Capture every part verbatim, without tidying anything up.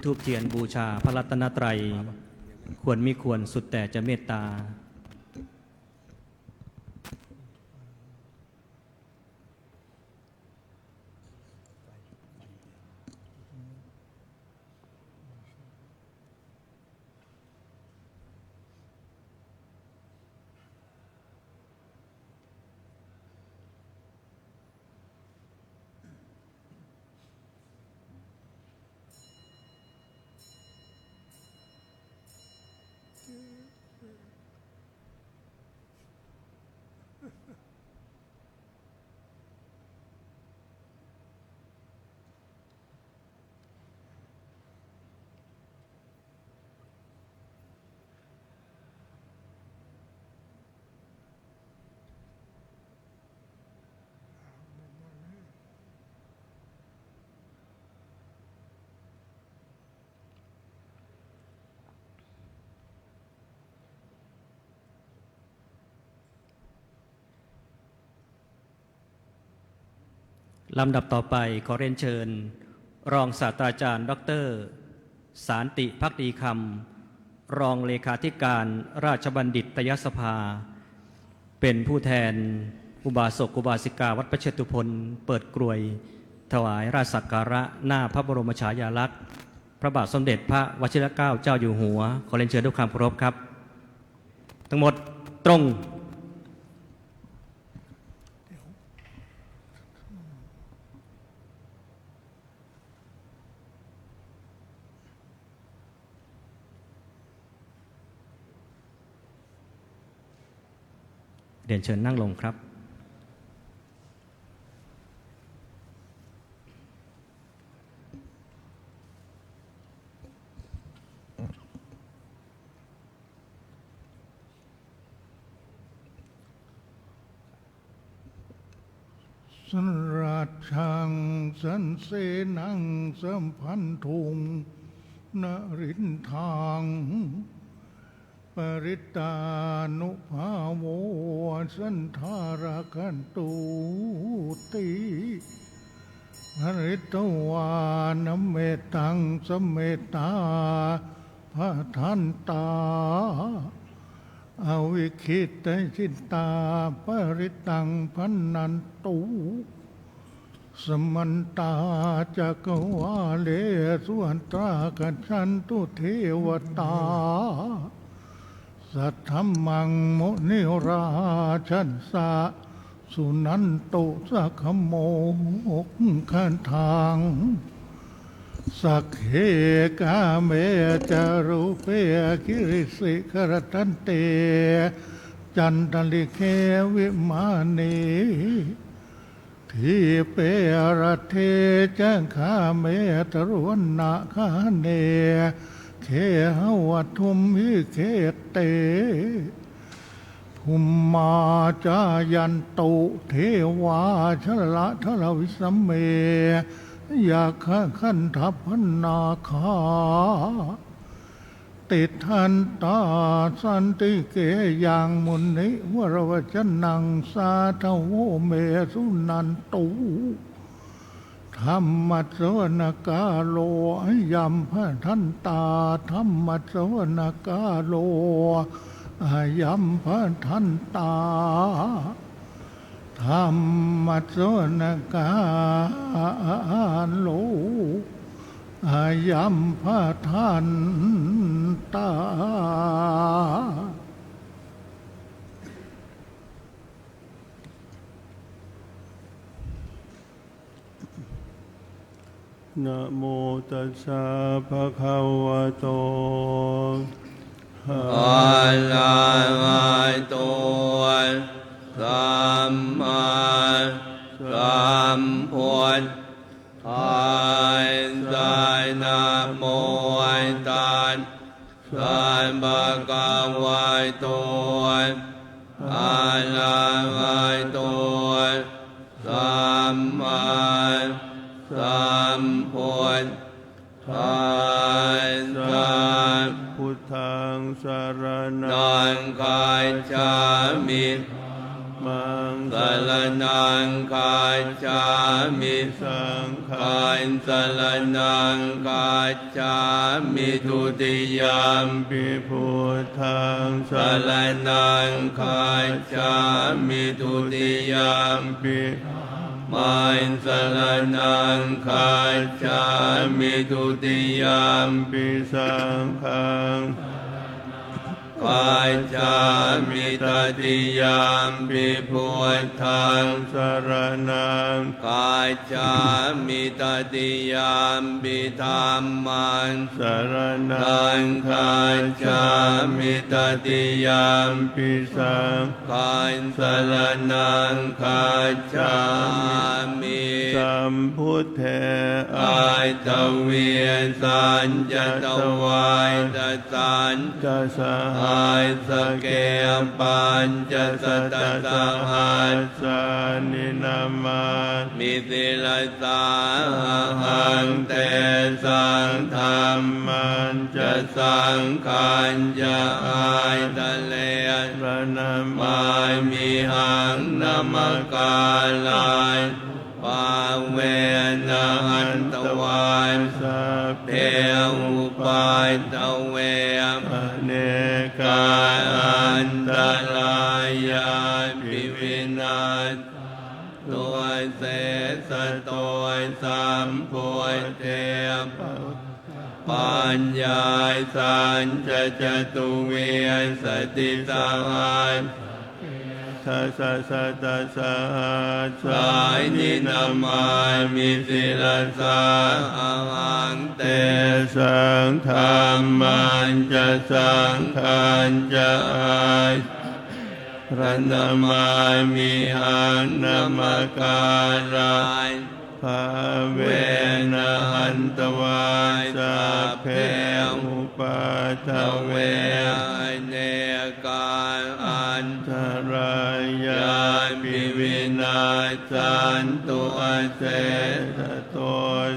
ธูปเทียนบูชาพระรัตนตรัย ควรมิควรสุดแต่จะเมตตา ลำดับต่อไปขอเรียนเชิญ รองศาสตราจารย์ ดอกเตอร์ สานติ ภักดีคำ รองเลขาธิการราชบัณฑิตยสภา เป็นผู้แทนอุบาสกอุบาสิกาวัดพระเชตุพน เปิดกรวย ถวายราชสักการะหน้าพระบรมฉายาลักษณ์ พระบาทสมเด็จพระวชิรเกล้าเจ้าอยู่หัว ขอเรียนเชิญด้วยความเคารพครับ ทั้งหมดตรง เรียนเชิญนั่งลงครับ Sarajjaṃ sasenaṃ sabandhuṃ narindaṃ parittānubhāvo saddhārakkhatūti. Pharitvāna mettaṃ samettā bhadantā avikkhittacittā parittaṃ bhaṇantu. Samantā cakkavāḷesu atrāgacchantu devatā, saddhammaṃ munirājassa suṇantu saggamokkhadaṃ. Sagge kāme ca rūpe girisikharataṭe cantalikkhe vimāne, dīpe raṭṭhe ca gāme taruvanagahane gehavatthumhi khette, bhummā cāyantu devā jalathalavisame yakkhagandhabbanāgā, tiṭṭhantā santike yaṃ munivaravacanaṃ sādhavo me suṇantu. Dhammassavanakālo ayambhadantā. Dhammassavanakālo ayambhadantā. Dhammassavanakālo ayambhadantā. Namo tassa bhagavato arahato sammāsambuddhassa. Namo tassa bhagavato arahato sammāsambuddhassa. Buddhaṃ saraṇaṃ gacchāmi. Dhammaṃ saraṇaṃ gacchāmi. Saṅghaṃ saraṇaṃ gacchāmi. Dutiyampi buddhaṃ saraṇaṃ gacchāmi. Dutiyampi dhammaṃ saraṇaṃ gacchāmi. Dutiyampi saṅghaṃ gacchāmi. Tatiyampi buddhaṃ saraṇaṃ gacchāmi. Tatiyampi dhammaṃ saraṇaṃ gacchāmi. Tatiyampi saṅghaṃ saraṇaṃ gacchāmi. Sambuddhe aṭṭhavīsañca dvādasañca sahassake pañcasatasahassāni namāmi sirasā ahaṃ. Tesaṃ dhammañca saṅghañca ādarena namāmihaṃ. Namakārānubhāvena hantvā sabbe upaddave anekā antarāyāpi vinassantu asesato. Sambuddhe pañcasatasahassake dasasatasahassāni namāmi sirasā ahaṃ. Tesaṃ dhammañca saṅghañca ādarena namāmihaṃ. Namakārānubhāvena hantvā sabbe upaddave anekā antarāyāpi vinassantu asesato.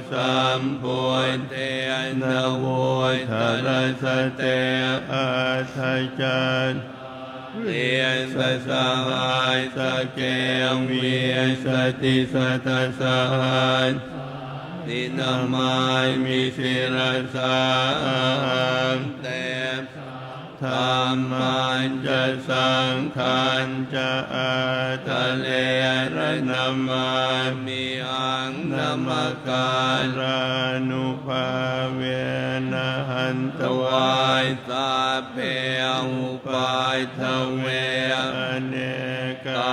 Sambuddhe navuttarasate aṭṭhacattāḷī sasahassake vīsatisatasahassāni namāmi sirasā ahaṃ. Tesaṃ dhammañca saṅghañca ādarena namāmihaṃ. Namakārānubhāvena hantvā sabbe upaddave anekā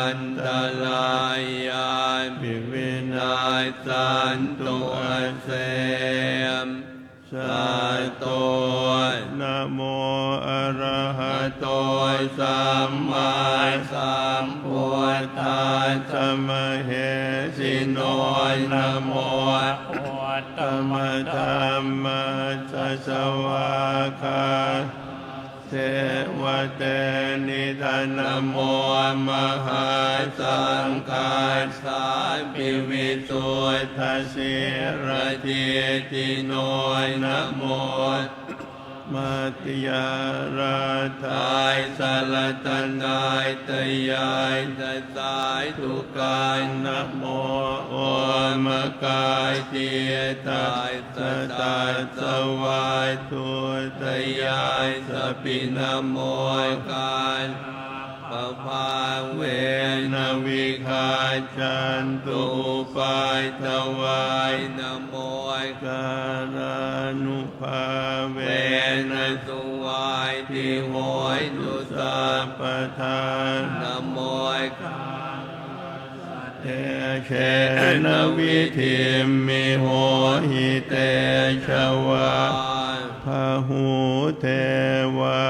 antarāyāpi vinassantu asesato. Namo arahato sammāsambuddhassa mahesino. Namo uttamadhammassa svākkhātasseva tenidha. Namo mahāsaṅghassāpi visuddhasīladiṭṭhino. Namo omakāraddhassa ratanattayassa sādhukaṃ. Namo omakātītassa tassa vatthuttayassapi. Namo kāruññānubhāvena vigacchantu upaddavā. Namo kārānubhāvena suvatthi hotu sabbadā. Namo tejena vidhimhi hohi tejavā. Bahū devā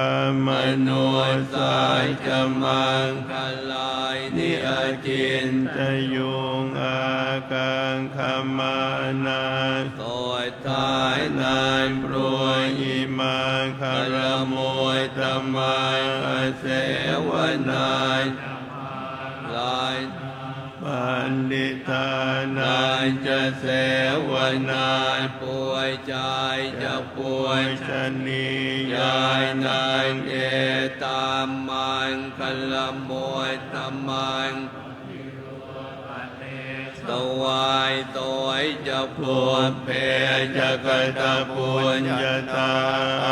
manussā ca maṅgalāni acintayuṃ ākaṅkhamānā sotthānaṃ brūhi maṅgalamuttamaṃ. Asevanā ca paṇḍitānañca sevanā, pūjā ca pūjanīyānaṃ, etammaṅgalamuttamaṃ. Svaito ca pubbe ca katapuññatā,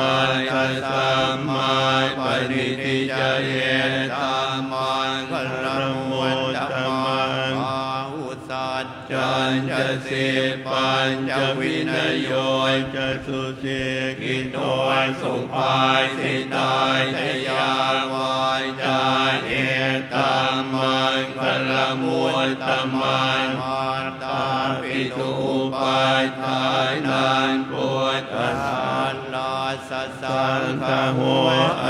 attasammāpaṇidhi ca, etammaṅgalamuttamaṃ. Bāhusaccañca sippañca, vinayo ca susikkhito, subhāsitā ca yā vācā, etammaṅgalamuttamaṃ. Mātāpituupaṭṭhānaṃ, puttadārassa saṅgaho,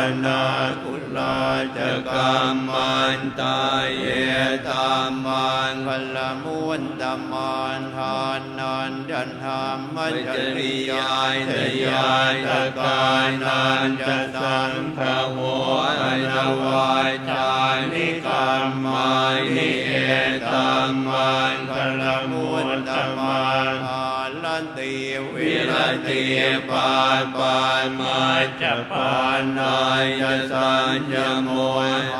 anākulā ca kammantā, etammaṅgalamuttamaṃ. Dānañca dhammacariyā ca, ñātakānañca saṅgaho, anavajjāni kammāni, etammaṅgalamuttamaṃ. Āratī viratī pāpā, majjapānā ca saññamo,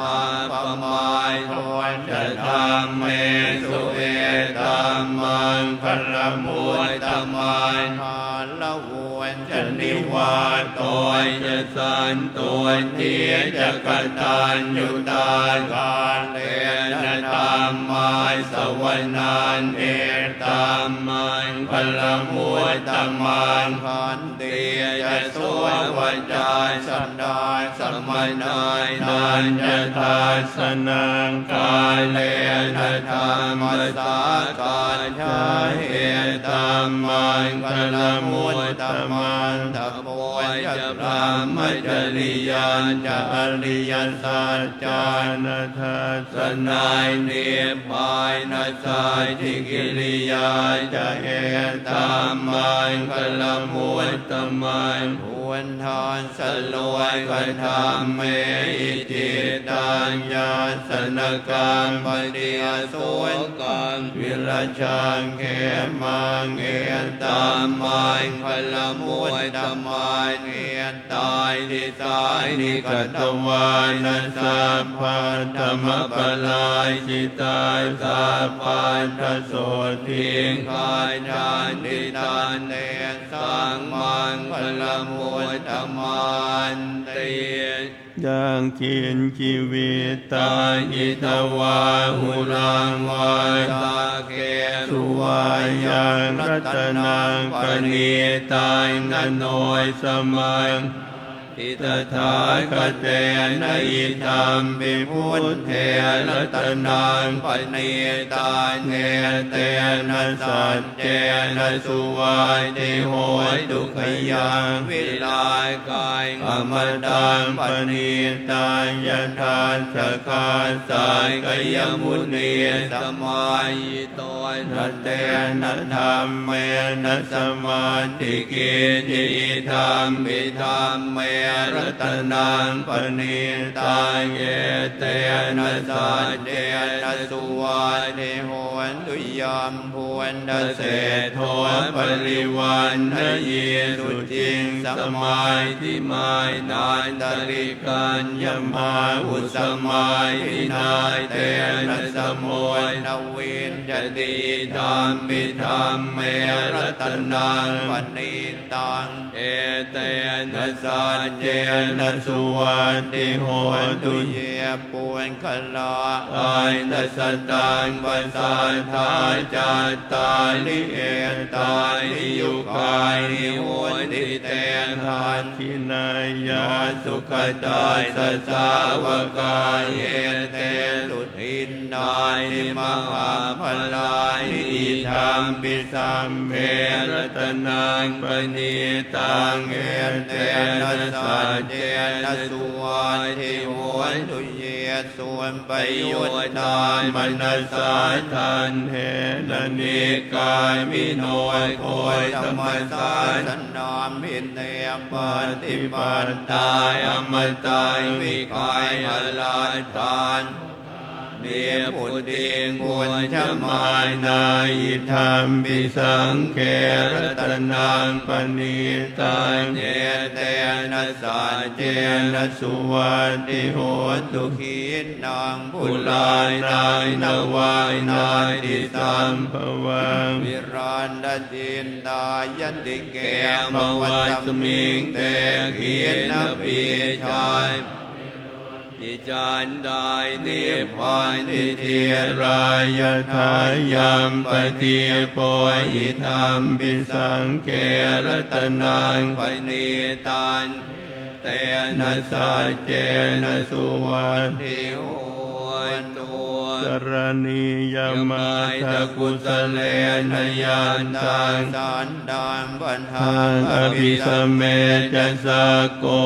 appamādo ca dhammesu, etammaṅgalamuttamaṃ. Gāravo ca nivāto ca, santuṭṭhī ca kataññutā, kālena dhammassavanaṃ, etammaṅgalamuttamaṃ. Khantī ca sovacassatā, samaṇānañca dassanaṃ, kālena dhammasākacchā, etammaṅgalamuttamaṃ. Tapo ca brahmacariyañca, ariyasaccāna dassanaṃ, nibbānasacchikiriyā ca, etammaṅgalamuttamaṃ. Phuṭṭhassa lokadhammehi, cittaṃ yassa na kampati, asokaṃ virajaṃ khemaṃ, etammaṅgalamuttamaṃ. Etādisāni katvāna, sabbatthamaparājitā, sabbattha sotthiṃ gacchanti, tantesaṃ maṅgalamuttamanti. Yaṅkiñci vittaṃ idha vā huraṃ vā, saggesu vā yaṃ ratanaṃ paṇītaṃ, na no samaṃ natthi tathāgatena, idampi buddhe ratanaṃ paṇītaṃ, etena saccena suvatthi hotu. Khayaṃ virāgaṃ amataṃ paṇītaṃ, yadajjhagā sakyamunī samāhito, na tena dhammena samatthi kiñci, idampi dhamme ratanaṃ paṇītaṃ, etena saccena suvatthi hotu. Yam buddhaseṭṭho parivaṇṇayī suciṃ, samādhimānantarikaññamāhu, samādhinā tena samo na vijjati, idampi dhamme ratanaṃ paṇītaṃ, etena saccena suvatthi hotu. Ye puggalā aṭṭha sataṃ pasatthā, cattāri etāni yugāni honti, te dakkhiṇeyyā sugatassa sāvakā, etesu dinnāni mahapphalāni, idampi sabbe ratanaṃ paṇītaṃ, etena saccena suvatthi hotu. Ye suppayuttā manasā daḷhena, nikkāmino gotamasāsanamhi, te pattipattā amataṃ vigayha, laddhā nibbutiṃ bhuñjamānā idampi saṅghe ratanaṃ paṇītaṃ etena saccena suvatthi hotu. Khīṇaṃ purāṇaṃ navaṃ natthi sambhavaṃ virattacittāyatike bhavasmiṃ te khīṇabījā ti cantā nibbanti dhīrā yathāyampadīpo idampi saṅghe ratanaṃ paṇītaṃ etena saccena suvatthi hotu. Karaṇīyamatthakusalena yantaṃ santaṃ padaṃ abhisamecca sakko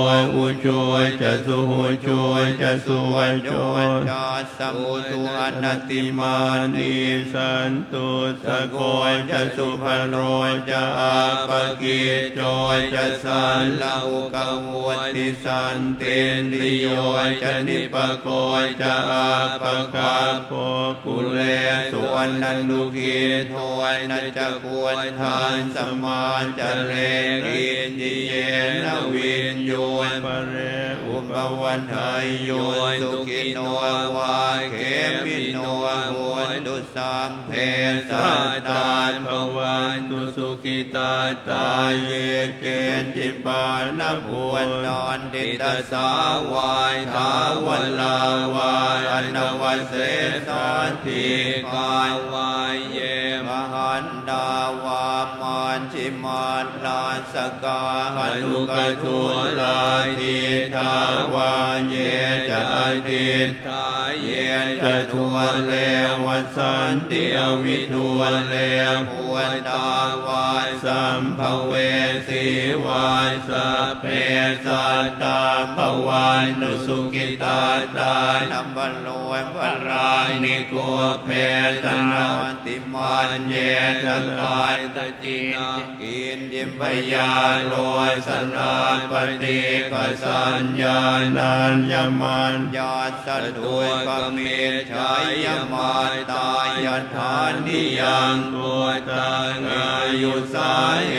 ujū ca suhujū ca suvaco cassa mudu anatimānī santussako ca subharo ca appakicco ca sallahukavutti santindriyo ca nipako ca appagabbho kulesu ananugiddho na ca khuddaṃ samācare kiñci yena viññū pare upavadeyyuṃ. Sukhino vā khemino hontu sabbe sattā bhavantu sukhitattā. Ye keci pāṇabhūtatthi tasā vā thāvarā vā anavasesā dīghā vā ye mahantā vā majjhimā rassakā aṇukathūlā diṭṭhā vā ye ca adiṭṭhā ye ca dūre vasanti avidūre bhūtā vā sambhavesī vā sabbe sattā bhavantu sukhitattā. Na paro parāni kubbetha nātimaññetha katthaci na kiñci byārosanā paṭighasaññā nāññamaññassa dukkhamiccheyya. Mātā yathā niyaṃ puttaṃ āyusā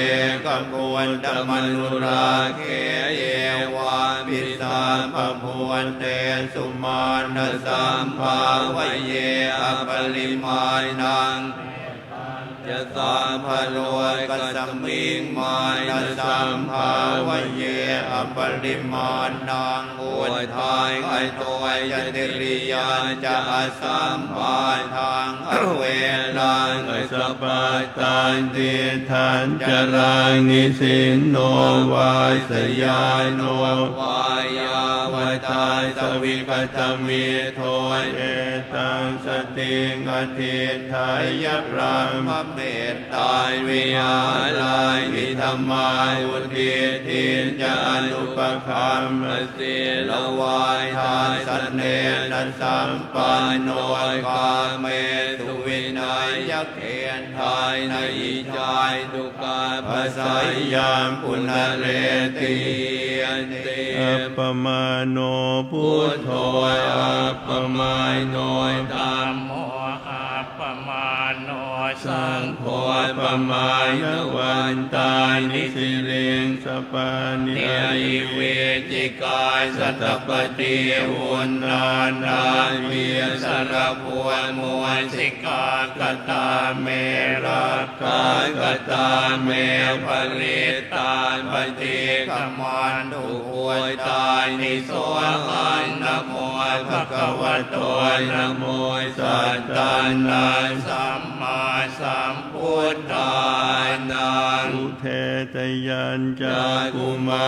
ekaputtamanurakkhe evāpi sabbabhūtesu mānasambhāvaye aparimāṇaṃ. Ca sabbalokasmiṃ mānasambhāvaye aparimāṇaṃ. Uddhaṃ adho ca tiriyañca asambādhaṃ averaṃ asapattaṃ. Tiṭṭhañcaraṃ nisinno vā sayāno vā yāvatassa vigatamiddho etaṃ satiṃ adhiṭṭheyya brahmame taṃ vihāraṃ idhamāhu. Diṭṭhiñca anupagamma sīlavā dassanena sampanno kāmesu vineyya gedhena icchātu gabbhaseyyaṃ punaretīti. Appamāṇo buddho appamāṇo dhammo appamāṇo saṅgho pamāṇavantāni siriṃsapāni ahi vicchikā satapadī uṇṇānābhī sarabū mūsikā. Katā me rakkhā katā me parittā paṭikkamantu bhūtāni sohaṃ namo bhagavato namo sattannaṃ sammāsambuddhānaṃ. Udetayañcakkhumā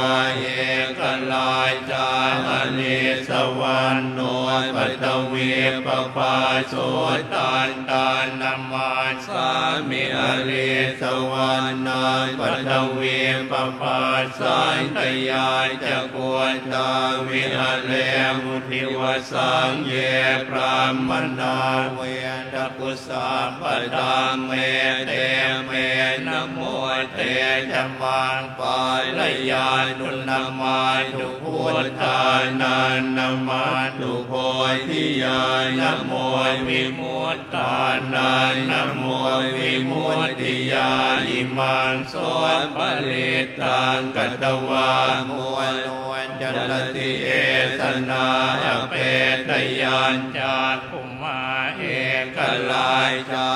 ekarājā harissavaṇṇo paṭhavipabhāso taṃ taṃ namassāmi harissavaṇṇaṃ paṭhavipabhāsaṃ. Tayā ca guttā viharemu divasaṃ ye brāhmaṇā vedagu sabbadassi taṃ me te me namo te ca maṃ pālayantu. Namatthu buddhānaṃ namatthu bodhiyā namo vimuttānaṃ namo vimuttiyā. Imaṃ so parittaṃ katvā moro carati esanā. Apetayañcakkhumā ekarājā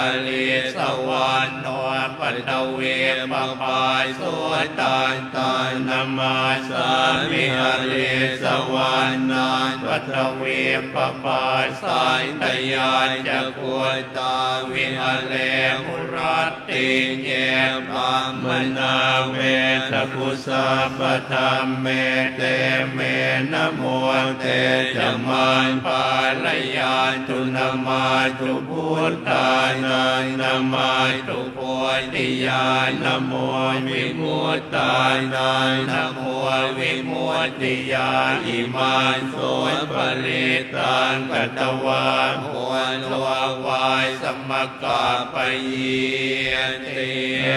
arīsavaṇṇo paṭhavippabhāso taṃ taṃ namassāmi arīsavaṇṇaṃ paṭhavippabhāsaṃ. Tayajja guttā viharemu rattiṃ ye brāhmaṇā vedagu sabbadhamme te me namo te ca maṃ pālayantu. Namatthu buddhānaṃ namatthu bodhiyā namo vimuttānaṃ namo vimuttiyā. Imaṃ so parittaṃ katvā moro vāsamakappayi.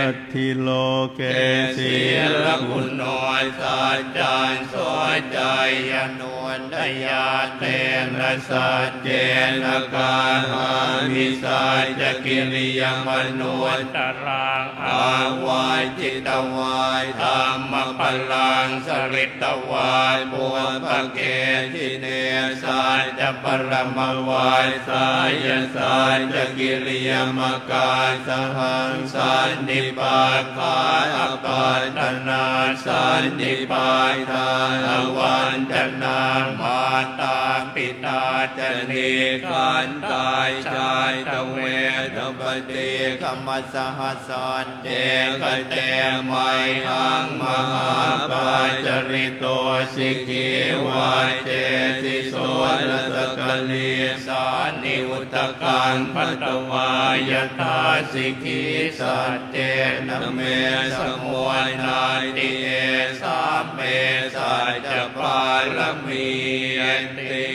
Atthi loke sīlaguṇo saccaṃ soceyyanuddayā tena saccena kāhāmi saccakiriyamanuttaraṃ. Āvajjitvā dhammabalaṃ saritvā pubbake jine saccabalamavassāya saccakiriyamakāsahaṃ. Sannipātā apattanā sannipātā avañcanā mātā pitā ca nikkhantā jātaveda paṭikkama. Saha sacceva te mayhaṃ mahāpajjalito sikhī vācesi soḷasa karīsāni udakaṃ patvā yathā sikhī saccena me samo natthi esā me saccapāramīti.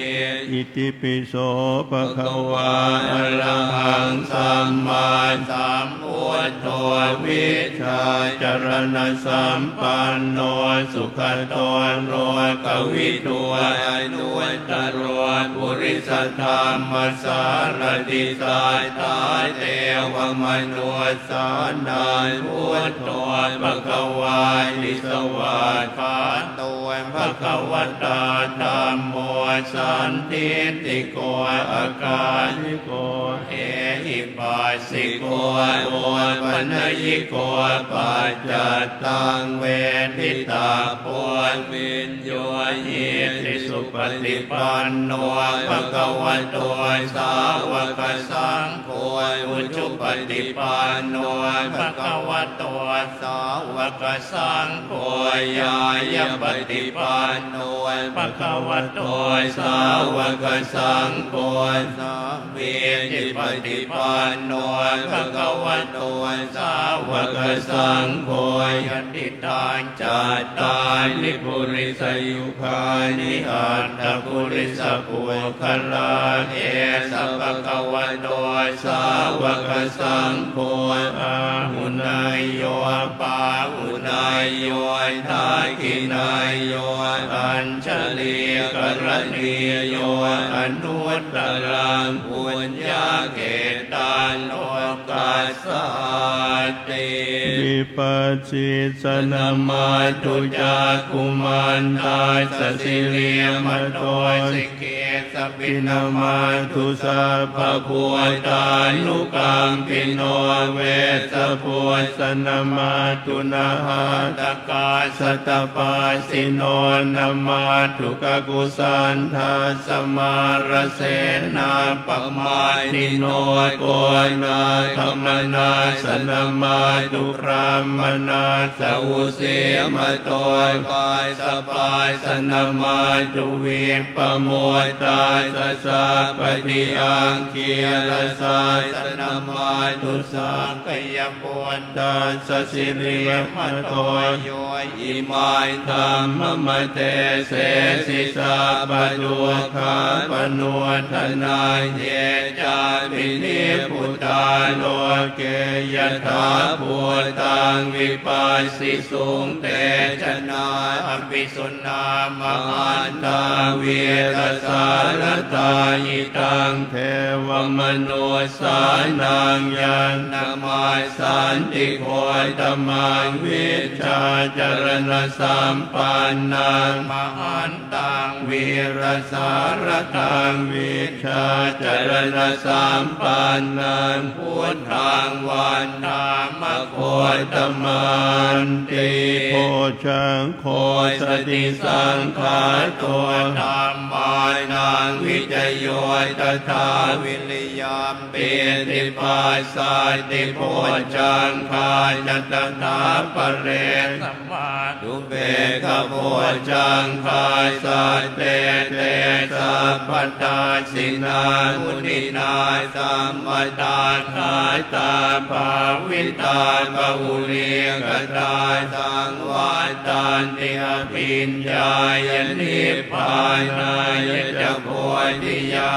Itipi so bhagavā arahaṃ sammāsambuddho vijjācaraṇasampanno sugato lokavidū anuttaro purisadammasārathi satthā devamanussānaṃ buddho bhagavāti. Svākkhāto bhagavatā dhammo sandiṭṭhiko akāliko ehipassiko opanayiko paccattaṃ veditabbo viññūhīti. Supaṭipanno bhagavato sāvakasaṅgho ujupaṭipanno bhagavato sāvakasaṅgho ñāyapaṭipanno bhagavato sāvakasaṅgho sāmīcipaṭipanno bhagavato sāvakasaṅgho yadidaṃ cattāri purisayugāni aṭṭha purisapuggalā esa bhagavato sāvakasaṅgho āhuneyyo pāhuneyyo dakkhiṇeyyo añjalikaraṇīyo anuttaraṃ puññakkhettaṃ lokassāti. Vippassissa namatthu cakkhumantassa sirīmato sikhī- ssabhi namatthu sabbabhūtānukampino vessabhussa namatthu nhātakassa tapassino namatthu kakusandhassa mārasenappamaddino konāgama- nāssa namatthu brāhmaṇassa vusīmato, kassapassa namatthu vippamuttassa sabbadhi, aṅgīrasassa namatthu sakyaputtassa sirīmato, yo imaṃ dhammamadesesi sabbadukkhāpanūdanaṃ. Ye cāpi nibbutā loke yathābhūtaṃ vipassisuṃ, te janā apisuṇā mahantā vītasāradā. Idaṃ devamanussānaṃ yaṃ namassanti gotamaṃ, vijjācaraṇasampannaṃ mahantaṃ vītasāradaṃ, vijjācaraṇasampannaṃ buddhaṃ vandāma gotamanti. Bojjhaṅgo satisaṅkhāto dhammānaṃ vicayo tathā, viriyampīti passaddhi bojjhaṅgā ca tathāpare, samādhupekkhabojjhaṅgā sattete sabbadassinā, muninā sammadakkhātā bhāvitā bahulīkatā, saṃvattanti abhiññāya nibbānāya ca bodhiyā.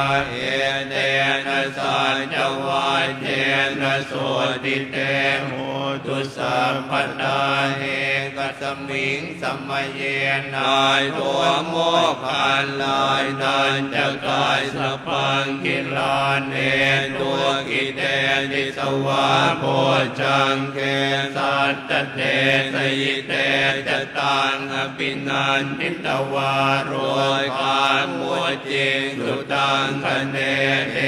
Etena saccavajjena sotthi te hotu sabbadā. Ekasmiṃ samaye nātho moggallānañca kassapaṃ, gilāne dukkhite disvā bojjhaṅge satta desayi. Te ca taṃ abhinanditvā rogā mucciṃsu taṅkhaṇe.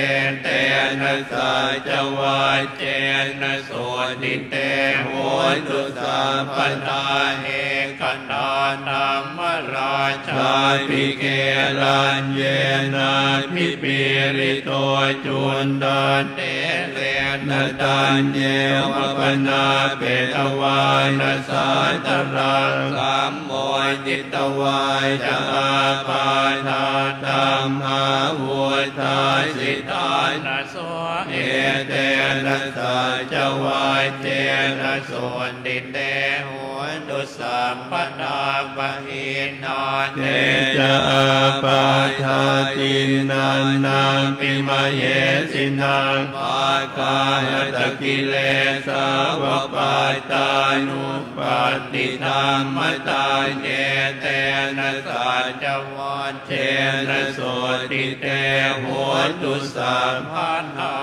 Etena saccavajjena sotthi te hotu sabbadā. Ekadā dhammarājāpi gelaññenābhipīḷito, cundattherena taññeva bhaṇāpetvāna sādaraṃ, sammoditvā ca ābādhā tamhā vuṭṭhāsi ṭhānaso. Etena saccavajjena sotthi te hotu sabbadā. Pahīnā te ca ābādhā tiṇṇannampi mahesinaṃ, maggāhatakilesā va pattānuppattidhammataṃ. Etena saccavajjena sotthi te hotu sabbadā.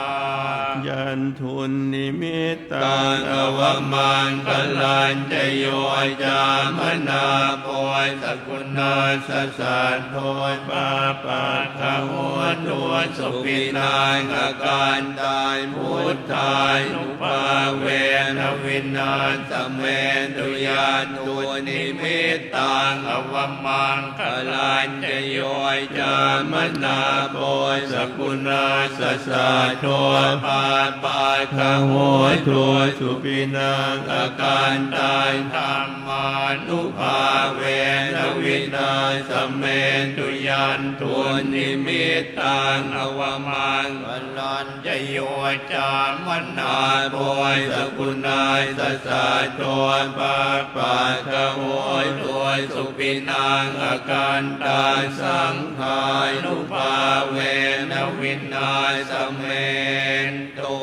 Yandunnimittaṃ avamaṅgalañca yo cāmanāpo sakuṇassa saddo, pāpaggaho dussupinaṃ akantaṃ buddhānubhāvena vināsamentu. Yandunnimittaṃ avamaṅgalañca yo cāmanāpo sakuṇassa saddo, pāpaggaho dussupinaṃ akantaṃ dhammānubhāvena vināsamentu. Yandunnimittaṃ avamaṅgalañca yo cāmanāpo sakuṇassa saddo, pāpaggaho dussupinaṃ akantaṃ saṅghānubhāvena vināsamentu.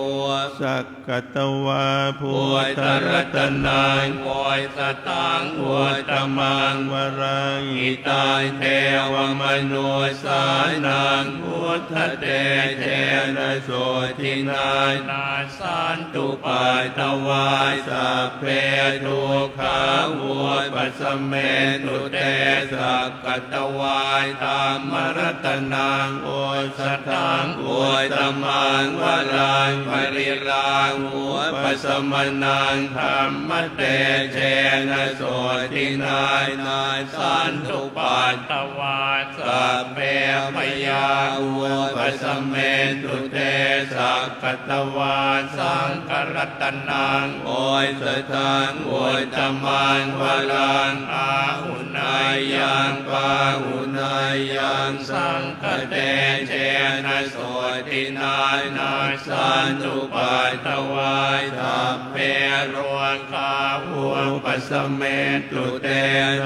Sakkatvā buddharatanaṃ osathaṃ uttamaṃ varaṃ, hitaṃ devamanussānaṃ buddhatejena sotthinā, nassantupaddavā sabbe dukkhā vūpasamentu te. Sakkatvā dhammaratanaṃ osathaṃ uttamaṃ varaṃ, parirā upasamanaṃ dhammatejena sotthinā nassantupaddavā sabbe bhayā vūpasamentu te. Sakkatvā saṅgharatanaṃ osathaṃ uttamaṃ varaṃ āhuneyyaṃ pāhuneyyaṃ saṅghatejena sotthinā nassantupaddavā sabbe rogā vūpasamentu te.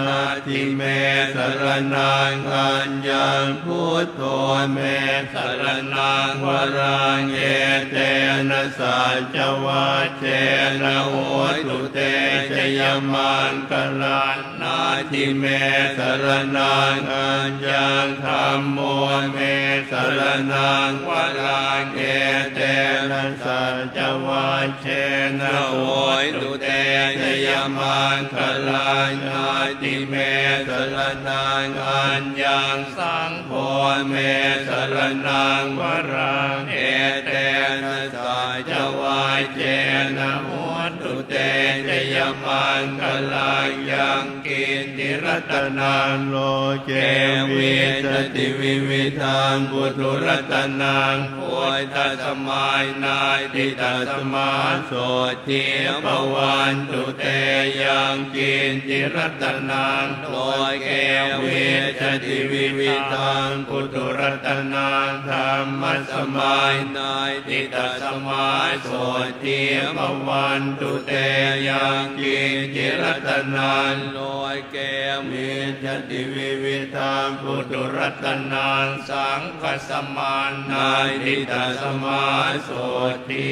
Natthi me saraṇaṃ aññaṃ buddho me saraṇaṃ varaṃ etena saccavajjena hotu te jayamaṅgalaṃ. Natthi me saraṇaṃ aññaṃ dhammo me saraṇaṃ varaṃ etena saccavajjena hotu te jayamaṅgalaṃ. Natthi me saraṇaṃ aññaṃ saṅgho me saraṇaṃ varaṃ etena saccavajjena hotu te jayamaṅgalaṃ. Yaṅkiñci ratanaṃ loke vijjati vividhaṃ puthu ratanaṃ buddhasamaṃ natthi tasmā sotthī bhavantu te. Yaṅkiñci ratanaṃ loke vijjati vividhaṃ puthu ratanaṃ dhammasamaṃ natthi tasmā sotthī bhavantu te. Yaṅkiñci ratanaṃ loke vijjati vividhaṃ puthu ratanaṃ saṅghasamaṃ natthi tasmā sotthī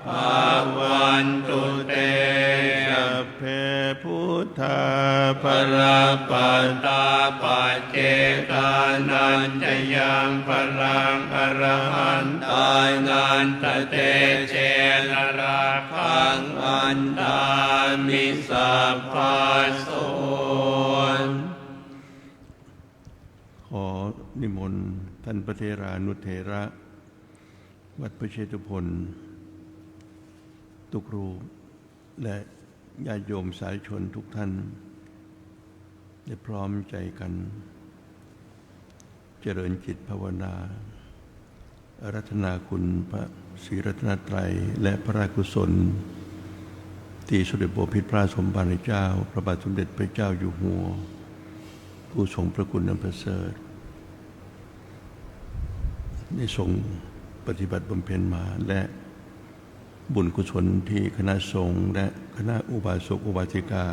bhavantu te. Sabbe buddhā balappattā paccekānañca yaṃ balaṃ arahantānañca tejena rakkhaṃ bandhāmi sabbaso. ขอนิมนต์ท่านพระเถรานุเถระ วัดพระเชตุพน ทุกรูป และญาติโยมสาธุชนทุกท่าน ได้พร้อมใจกัน เจริญจิตภาวนา อาราธนาคุณพระศรีรัตนตรัย และพระราชกุศล ที่สมเด็จพระบรมพิตรพระสมภารเจ้า พระบาทสมเด็จพระเจ้าอยู่หัว ผู้ทรงพระคุณอันประเสริฐ ได้ทรงปฏิบัติบำเพ็ญมา และบุญกุศลที่คณะสงฆ์และคณะอุบาสกอุบาสิกา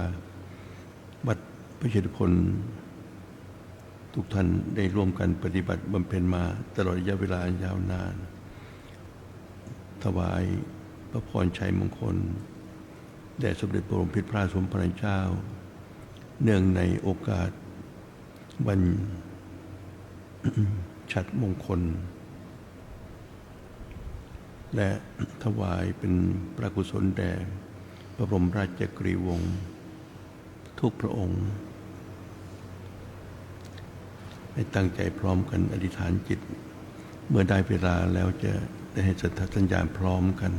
วัดพระเชตุพน ทุกท่านได้ร่วมกันปฏิบัติบำเพ็ญมาตลอดระยะเวลาอันยาวนาน ถวายพระพรชัยมงคล แด่สมเด็จพระบรมพิตรพระสมภารเจ้า เนื่องในโอกาสวันฉัตรมงคล และถวายเป็นพระกุศลแด่พระบรมราชจักรีวงศ์ทุกพระองค์ ให้ตั้งใจพร้อมกันอธิษฐานจิต เมื่อได้เวลาแล้วจะได้ให้สัญญาณพร้อมกัน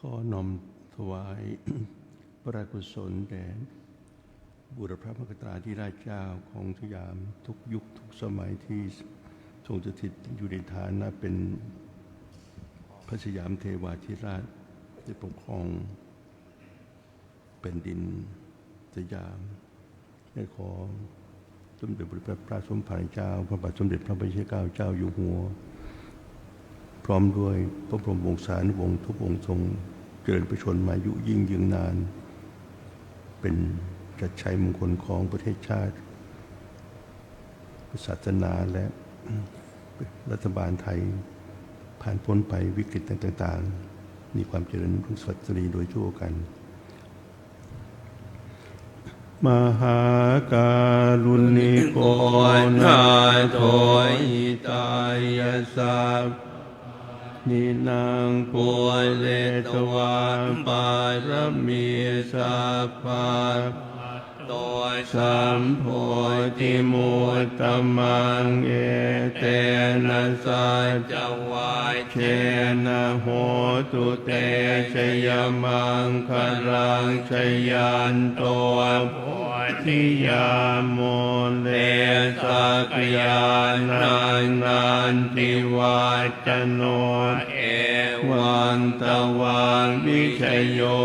ขอน้อมถวาย พระราชกุศลแด่บูรพมหาคตาธิราชเจ้าของสยามทุกยุคทุกสมัยที่ทรงสถิตอยู่ในฐานะเป็นพระสยามเทวาธิราชได้ปกครองแผ่นดินสยาม และขอสมเด็จพระสมภารเจ้า พระบาทสมเด็จพระพุทธเจ้าเจ้าอยู่หัว พร้อมด้วยพระบรมวงศานุวงศ์ทุกองค์ทรงเจริญพระชนมายุยิ่งยืนนาน เป็นชัดชัยมงคลของประเทศชาติ ศาสนาและรัฐบาลไทย ผ่านพ้นไปวิกฤตต่างๆ มีความเจริญรุ่งสวัสดีโดยทั่วกัน महाकारुणिको नाथो हिताय sabbapāṇिनां pūretvā pāramī sabbā patto sambodhimuttamaṃ etena saccavajjena hotu te jayamaṅgalaṃ. Jayanto bodhiyā mūle sakyānaṃ nandivaḍḍhano evaṃ tvaṃ vijayo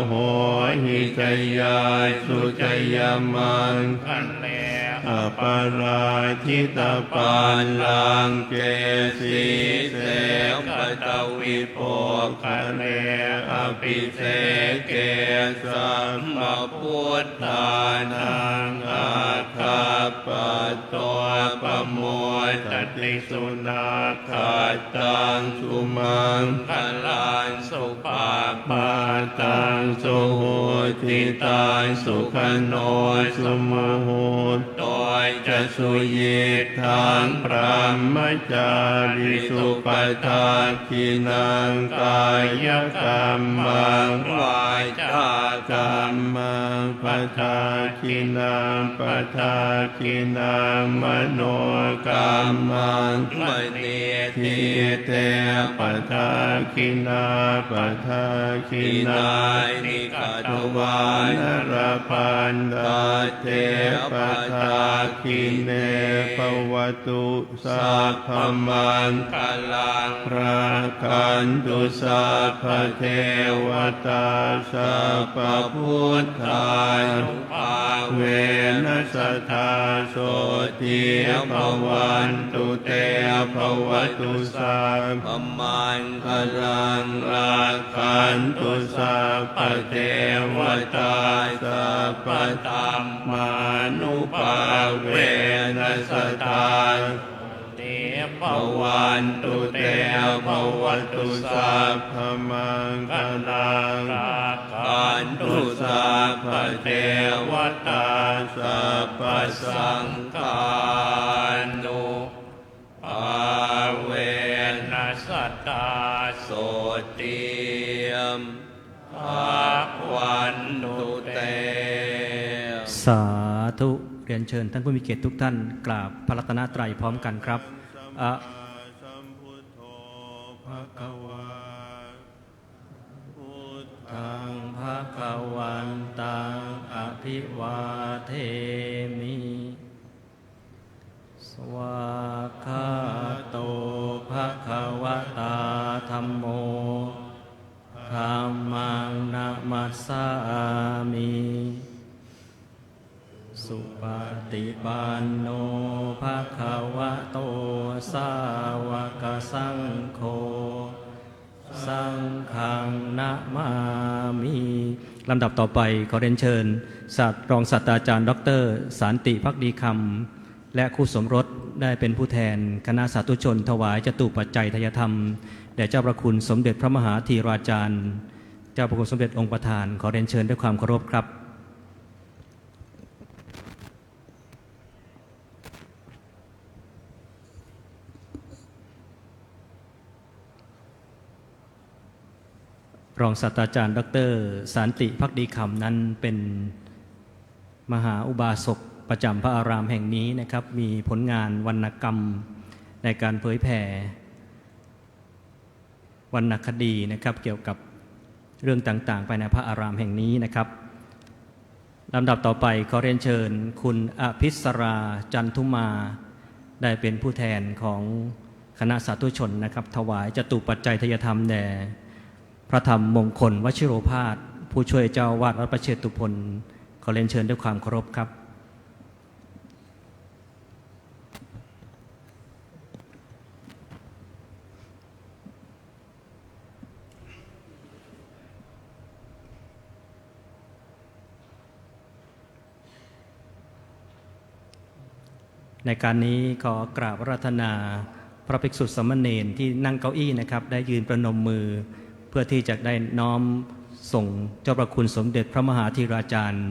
hohi jayassu jayamaṅgale aparājitapallaṅke sīse paṭhavipokkhare abhiseke sabbabuddhānaṃ aggappatto pamodati. Sunakkhattaṃ sumaṅgalaṃ supabhātaṃ suhuṭṭhitaṃ sukhaṇo sumuhutto ca suyiṭṭhaṃ brahmacārisu padakkhiṇaṃ kāyakammaṃ vācākammaṃ padakkhiṇaṃ padakkhiṇaṃ manokammaṃ paṇidhī te padakkhiṇā padakkhiṇāni katvāna labhantatthe padakkhiṇe. Bhavatu sabbamaṅgalaṃ rakkhantu sabbadevatā sabbabuddhānubhāvena sadā sotthī bhavantu te. Bhavatu sabbamaṅgalaṃ rakkhantu sabbadevatā sabbadhammānubhāvena sadā sotthī bhavantu te. Bhavatu sabbamaṅgalaṃ rakkhantu sabbadevatā sabbasaṅghānubhāvena sadā sotthī bhavantu te. สาธุ เรียนเชิญท่านผู้มีเกียรติทุกท่านกราบพระรัตนตรัยพร้อมกันครับ อะ Buddhaṃ bhagavantaṃ abhivādemi. Svākkhāto bhagavatā dhammo. Dhammaṃ namassāmi. Supaṭipanno bhagavato sāvakasaṅgho. Saṅghaṃ namāmi. ลำดับต่อไปขอเรียนเชิญศาสตรองศาสตราจารย์ ดอกเตอร์ สันติภักดีคำ และคู่สมรสได้เป็นผู้แทนคณะสาธุชนถวายจตุปัจจัยทายธรรม แด่เจ้าพระคุณสมเด็จพระมหาธีราจารย์ เจ้าพระคุณสมเด็จองค์ประธาน ขอเรียนเชิญด้วยความเคารพครับ รองศาสตราจารย์ ดอกเตอร์ สันติภักดีคำนั้นเป็นมหาอุบาสกประจำพระอารามแห่งนี้นะครับ มีผลงานวรรณกรรมในการเผยแผ่วรรณคดีนะครับ เกี่ยวกับ เรื่องต่างๆ ภายในพระอารามแห่งนี้นะครับ ลำดับต่อไปขอเรียนเชิญคุณอภิสรา จันทุมา ได้เป็นผู้แทนของคณะสาธุชนนะครับ ถวายจตุปัจจัยทายธรรมแด่พระธรรมมงคลวชิโรภาส ผู้ช่วยเจ้าอาวาสวัดพระเชตุพน ขอเรียนเชิญด้วยความเคารพครับ ในการนี้ขอกราบอาราธนาพระภิกษุสามเณรที่นั่งเก้าอี้นะครับ ได้ยืนประนมมือ เพื่อที่จะได้น้อมส่งเจ้าพระคุณสมเด็จพระมหาเถราจารย์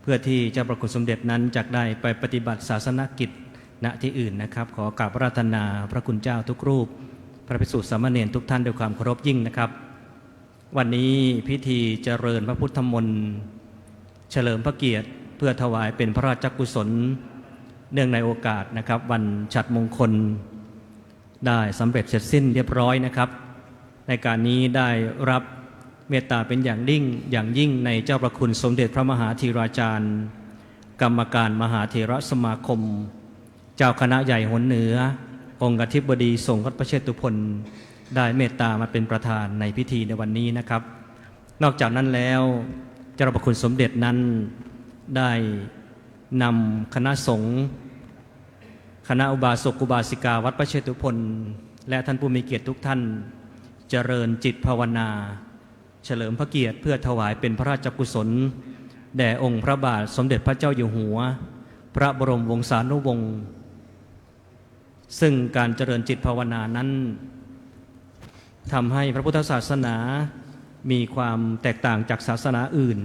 เพื่อที่เจ้าพระคุณสมเด็จนั้นจะได้ไปปฏิบัติศาสนกิจณที่อื่นนะครับ ขอกราบอาราธนาพระคุณเจ้าทุกรูป พระภิกษุสามเณรทุกท่านด้วยความเคารพยิ่งนะครับ วันนี้พิธีเจริญพระพุทธมนต์ เฉลิมพระเกียรติเพื่อถวายเป็นพระราชกุศล เนื่องในโอกาสนะครับ วันฉัตรมงคล ได้สำเร็จเสร็จสิ้นเรียบร้อยนะครับ ในการนี้ได้รับเมตตาเป็นอย่างยิ่ง อย่างยิ่งในเจ้าพระคุณสมเด็จพระมหาเถราจารย์ กรรมการมหาเถรสมาคม เจ้าคณะใหญ่หนเหนือ องค์อธิบดีสงฆ์วัดพระเชตุพน ได้เมตตามาเป็นประธานในพิธีในวันนี้นะครับ นอกจากนั้นแล้ว เจ้าพระคุณสมเด็จนั้นได้นำคณะสงฆ์ คณะอุบาสกอุบาสิกาวัดพระเชตุพน และท่านผู้มีเกียรติทุกท่าน เจริญจิตภาวนา เฉลิมพระเกียรติเพื่อถวายเป็นพระราชกุศล แด่องค์พระบาทสมเด็จพระเจ้าอยู่หัว พระบรมวงศานุวงศ์ ซึ่งการเจริญจิตภาวนานั้นทำให้พระพุทธศาสนามีความแตกต่างจากศาสนาอื่น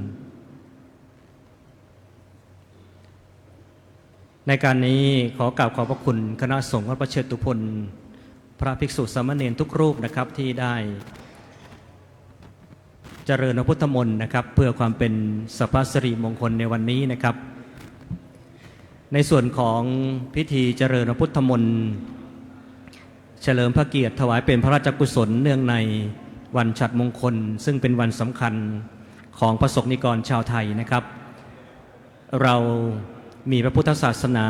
ในการนี้ขอกราบขอบพระคุณคณะสงฆ์วัดพระเชตุพน พระภิกษุสามเณรทุกรูปนะครับ ที่ได้เจริญพระพุทธมนต์นะครับ เพื่อความเป็นสัพพสิริมงคลในวันนี้นะครับ ในส่วนของพิธีเจริญพระพุทธมนต์ เฉลิมพระเกียรติถวายเป็นพระราชกุศลเนื่องในวันฉัตรมงคล ซึ่งเป็นวันสำคัญของพระสงฆ์นิกรชาวไทยนะครับ เรามีพระพุทธศาสนา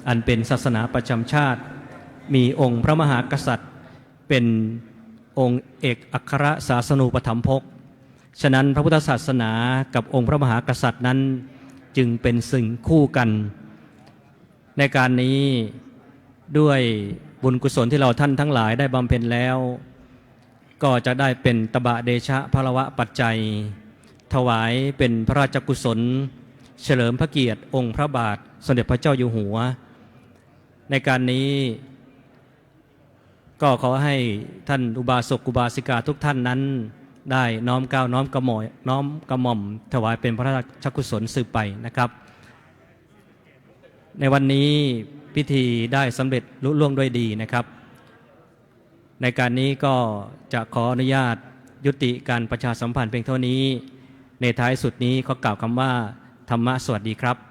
อันเป็นศาสนาประจำชาติ มีองค์พระมหากษัตริย์เป็นองค์เอกอัครศาสนูปถัมภก ฉะนั้นพระพุทธศาสนากับองค์พระมหากษัตริย์นั้นจึงเป็นสิ่งคู่กัน ในการนี้ด้วยบุญกุศลที่เราท่านทั้งหลายได้บำเพ็ญแล้ว ก็จะได้เป็นตบะเดชะพลวะปัจจัย ถวายเป็นพระราชกุศล เฉลิมพระเกียรติองค์พระบาทสมเด็จพระเจ้าอยู่หัว ในการนี้ ก็ขอให้ท่านอุบาสกอุบาสิกาทุกท่านนั้น ได้น้อมเกล้าน้อมกระหม่อม น้อมกระหม่อมถวายเป็นพระราชกุศลสืบไปนะครับ ในวันนี้พิธีได้สำเร็จลุล่วงด้วยดีนะครับ ในการนี้ก็จะขออนุญาตยุติการประชาสัมพันธ์เพียงเท่านี้ ในท้ายสุดนี้ขอกล่าวคำว่า ธรรมะสวัสดีครับ